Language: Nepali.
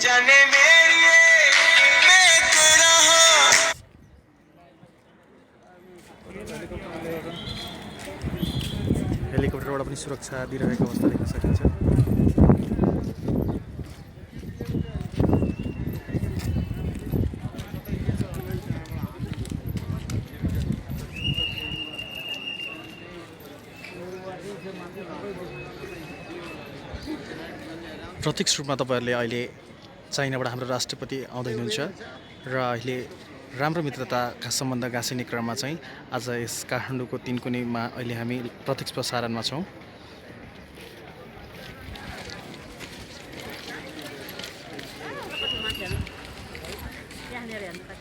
जाने मेरी मैं तेरा हूं। हेलिकप्टरबाट पनि सुरक्षा दिइरहेको अवस्था देख्न सकिन्छ। प्रत्यक्ष रूपमा तपाईहरुले अहिले चाइनाबाट हाम्रो राष्ट्रपति आउँदै हुनुहुन्छ र अहिले राम्रो मित्रताका सम्बन्ध गाँसिने क्रममा चाहिँ आज यस काठमाडौँको तीनकुनेमा अहिले हामी प्रत्यक्ष प्रसारणमा छौं। त्यहाँनिर हेर्नु पर्छ।